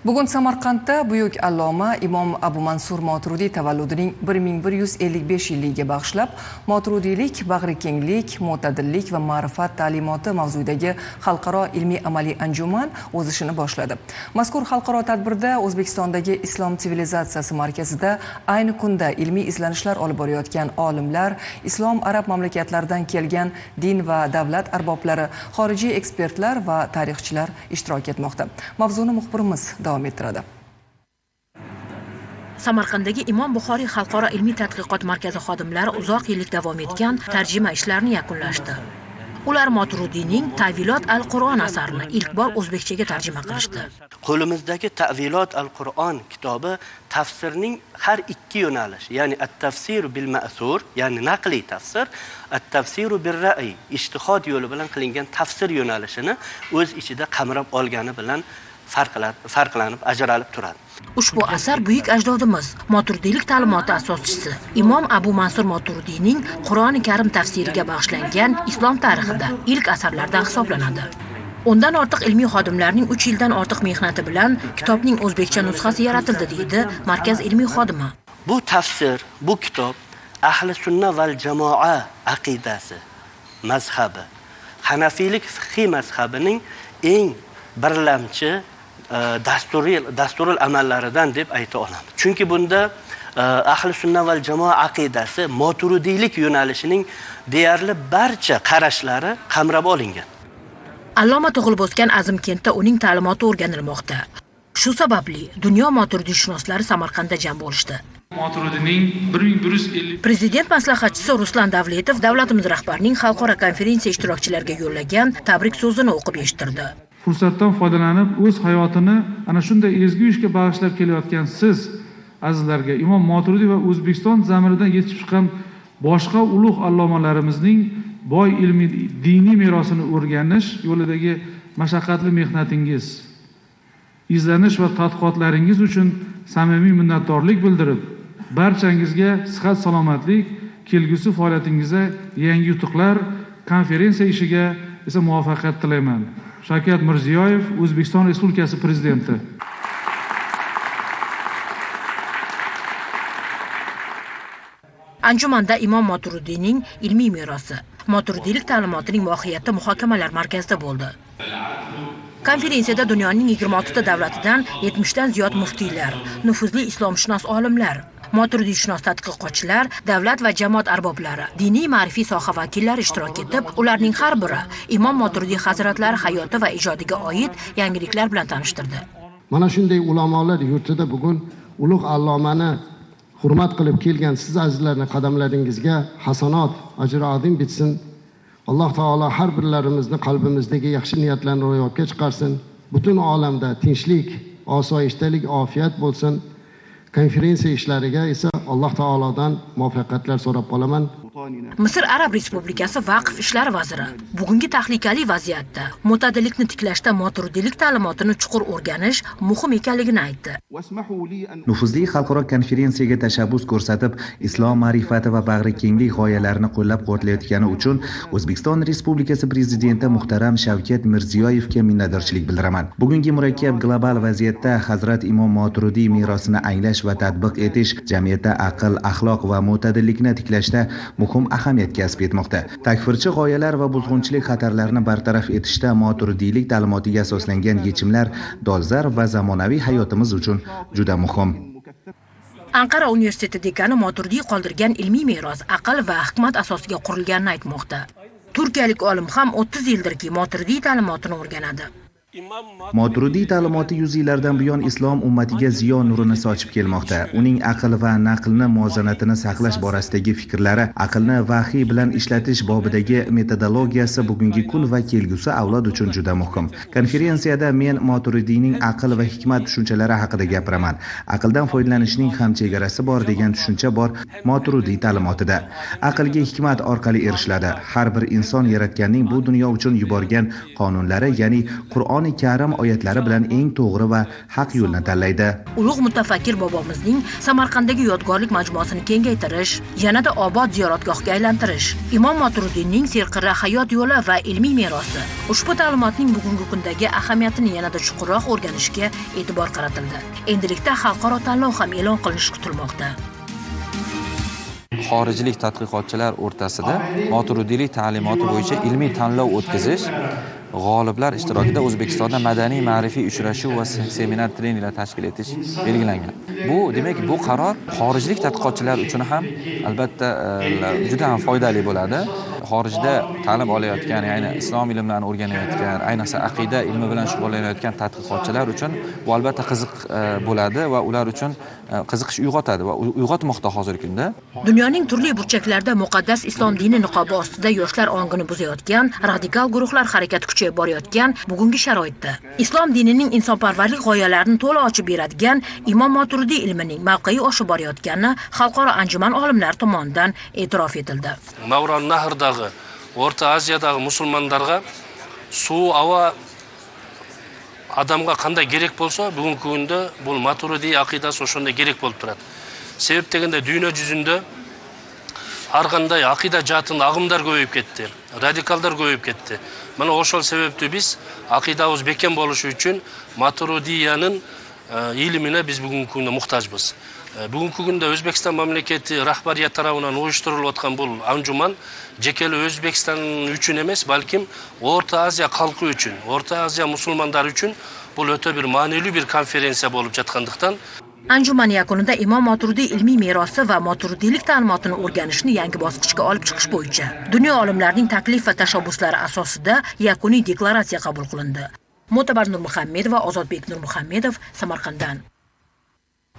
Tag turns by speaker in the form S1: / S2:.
S1: Bugun Samarqandda buyuk alloma Imom Abu Mansur Moturudiy tavalludining 1155 yilligiga bag'ishlab Moturudiylik, bag'rikenglik, mo'tadillik va ma'rifat ta'limoti mavzuidagi xalqaro ilmiy-amaliy anjuman o'z ishini boshladi. Mazkur xalqaro tadbirda O'zbekistondagi Islom sivilizatsiyasi markazida ayni kunda ilmiy izlanishlar olib borayotgan olimlar, islom arab mamlakatlaridan kelgan din va davlat arboblari, xorijiy ekspertlar va tarixchilar ishtirok etmoqda. Mavzuni muxbirimiz davom ettiradi.
S2: Samarqanddagi Imom Buxoriy xalqaro ilmiy tadqiqot markazi xodimlari uzoq yillik davom etgan tarjima ishlarini yakunlashdi. Ular Moturudiyning Ta'vilot al-Qur'on asarini ilk bor o'zbekchaga tarjima qilishdi.
S3: Qo'limizdagi Ta'vilot al-Qur'on kitobi tafsirning har ikki yo'nalishi, ya'ni at-tafsir bil ma'sur, ya'ni naqliy tafsir, at-tafsir bir ra'y, ijtihod yo'li bilan qilingan tafsir yo'nalishini o'z ichida qamrab olgani bilan farqlanib ajralib turadi.
S2: Ushbu asar buyuk ajdodimiz Moturudiylik ta'limoti asoschisi Imom Abu Mansur Moturudiyning Qur'oni Karim tafsiriga bag'ishlangan islom tarixida ilk asarlardan hisoblanadi. Ondan ortiq ilmiy xodimlarning 3 yildan ortiq mehnati bilan kitobning o'zbekcha nusxasi yaratildi, deydi markaz ilmiy xodimi.
S3: Bu tafsir, bu kitob ahli sunna val jamoa aqidasi, mazhabi, Hanafiylik fiqhiy mazhabining eng birlamchi dasturul amallaridan deb ayta olamiz. Chunki bunda ahli sunna val jamoa aqidasi Moturudiylik yo'nalishining deyarli barcha qarashlari qamrab olingan.
S2: Alloma tug'ilib o'sgan Azimkentda uning ta'limoti o'rganilmoqda. Shu sababli dunyo moturudiyşunoslari Samarqandda jam bo'lishdi.
S4: Moturudiyning 1150
S2: Prezident maslahatchisi Ruslan Davletov davlatimiz rahbarining xalqaro konferensiya ishtirokchilariga yo'llagan tabrik so'zini o'qib eshittirdi.
S4: Fursatdan foydalanib o'z hayotini ana shunday ezgu ishga bag'ishlab kelayotgan siz azizlarga Imom Moturudiy va O'zbekiston zamiridan yetishib chiqqan boshqa ulug' allomalarimizning boy ilmiy diniy merosini o'rganish yo'lidagi mashaqqatli mehnatingiz, izlanish va tadqiqotlaringiz uchun samimiy minnatdorlik bildirib, barchangizga sihat salomatlik, kelgusi faoliyatingizda yangi yutuqlar, konferensiya ishiga esa muvaffaqiyat tilayman. Shavkat Mirziyoyev, O'zbekiston Respublikasi Prezidenti.
S2: Anjumanda Imom Moturudiyning ilmiy merosi, Moturudiylik ta'limotining mohiyati muhokamalar markazida bo'ldi. Konferensiyada dunyoning 26 ta davlatidan 70 dan ziyod muftiylar, nufuzli islomshunos olimlar, moturudiyşunos tadqiqotchilar, davlat va jamoat arboblari, diniy ma'rifiy soha vakillari ishtirok etib, ularning har biri Imom Moturudiy hazratlari hayoti va ijodiga oid yangiliklar bilan tanishtirdi.
S5: Mana shunday ulamolar yurtida bugun ulug' allomani hurmat qilib kelgan siz azizlarning qadamlaringizga hasanot, ajri azim bitsin. Alloh taolo har birlarimizni qalbimizdagi yaxshi niyatlarni ro'yobga chiqarsin. Butun olamda tinchlik, osoyishtalik, ofiyat bo'lsin. Konferensiya ishlariga esa Alloh taolodan muvaffaqiyatlar so'rab qolaman.
S2: Misr Arab Respublikasi Vaqf ishlari vaziri bugungi tahlikali vaziyatda mo'tadillikni tiklashda moturudiylik ta'limotini chuqur o'rganish muhim ekanligini aytdi.
S6: Nufuzli xalqaro konferensiyaga tashabbus ko'rsatib, islom ma'rifati va bag'rikenglik g'oyalarini qo'llab-quvvatlayotgani uchun O'zbekiston Respublikasi Prezidenti muhtaram Shavkat Mirziyoyevga minnatdorchilik bildiraman. Bugungi murakkab global vaziyatda Hazrat Imom Moturudiy merosini anglash va tatbiq etish jamiyatda aql, axloq va mo'tadillikni tiklashda muhim ahamiyat kasb etmoqda. Takfirchi g'oyalar va buzg'unchilik xatarlarini bartaraf etishda moturudiylik ta'limotiga asoslangan yechimlar dolzarb va zamonaviy hayotimiz uchun juda muhim.
S2: Anqara universiteti dekani Moturudiy qoldirgan ilmiy meros aql va hikmat asosiga qurilganini aytmoqda. Turkiyalik olim ham 30 yildirki Moturudiy ta'limotini o'rganadi.
S6: Moturudiy ta'limoti 100 yillardan buyon islom ummatiga ziyo nurini sochib kelmoqda. Uning aql va naqlni muvozanatini saqlash borasidagi fikrlari, aqlni vahiy bilan ishlatish bobidagi metodologiyasi bugungi kun va kelgusi avlod uchun juda muhim. Konferensiyada men Moturudiyning aql va hikmat tushunchalari haqida gapiraman. Aqldan foydalanishning ham chegarasi bor degan tushuncha bor Moturudiy ta'limotida. Aqlga hikmat orqali erishiladi. Har bir inson yaratganning bu dunyo uchun yuborgan qonunlari, ya'ni Qur'on Qur'oni Karim oyatlari bilan eng to'g'ri va haq yo'lni tanlaydi.
S2: Ulug' mutafakkir bobomizning Samarqanddagi yodgorlik majmuasini kengaytirish, yanada obod ziyoratgohga aylantirish, Imom Moturidiyning serqirra hayot yo'li va ilmiy merosi ushbu ta'limotning bugungi kundagi ahamiyatini yanada chuqurroq o'rganishga e'tibor qaratildi. Endilikda xalqaro tanlov ham e'lon qilinishi kutilmoqda.
S7: Xorijlik tadqiqotchilar o'rtasida Moturidiylik ta'limoti bo'yicha ilmiy tanlov o'tkazish, g'oliblar ishtirokida O'zbekistonda madaniy ma'rifiy uchrashuv va seminar treninglar tashkil etish belgilangan. Bu demak, bu qaror xorijlik tadqiqotchilar uchun ham albatta juda ham foydali bo'ladi. Xorijda ta'lim olayotgan, ya'ni islom ilmlarini o'rganayotgan, ayniqsa aqida ilmi bilan shug'ullanayotgan tadqiqotchilar uchun bu albatta qiziq bo'ladi va ular uchun qiziqish uyg'otadi va uyg'otmoqda hozirgi kunda.
S2: Dunyoning turli burchaklarida muqaddas islom dini niqobi ostida yoshlar ongini buzayotgan radikal guruhlar harakati kuchayib borayotgan bugungi sharoitda islom dinining insonparvarlik g'oyalarini to'la ochib beradigan Imom Moturidiy ilmining mavqei oshib borayotgani xalqaro anjuman olimlari tomonidan e'tirof etildi.
S8: Mavron-Nahrdagi, O'rta Aziyadagi musulmonlarga suv, havo адамга кандай керек болсо, бүгүнкү күндө бул Матуридий акыйдасы ошондой керек болуп турат. Себеп дегенде дүйнө жүзүндө ар кандай акыйда жаатында агымдар көбөйүп кетти, радикалдар көбөйүп кетти. Мына ошол себептүү биз акыйдабыз бекем болушу үчүн Матуридиянын илимине биз бүгүнкү күндө муктажбыз. Бүгүнкү күндө Өзбекстан мамлекети рахбарият тарабынан уюштурулуп аткан бул анжуман жеке эле Өзбекстан үчүн эмес, балким Орто Азия калкы үчүн, Орто Азия мусулмандары үчүн бул өтө бир маанилүү бир конференция болуп жаткандыктан.
S2: Anjuman yakunida Imom Moturidiy ilmiy merosi va moturidiylik ta'limotini o'rganishni yangi bosqichga olib chiqish bo'yicha dunyo olimlarining taklif va tashabbuslari asosida yakuniy deklaratsiya qabul qilindi. Mo'tabar Nurmuhammedova, Ozodbek Nurmuhammedov, Samarqanddan.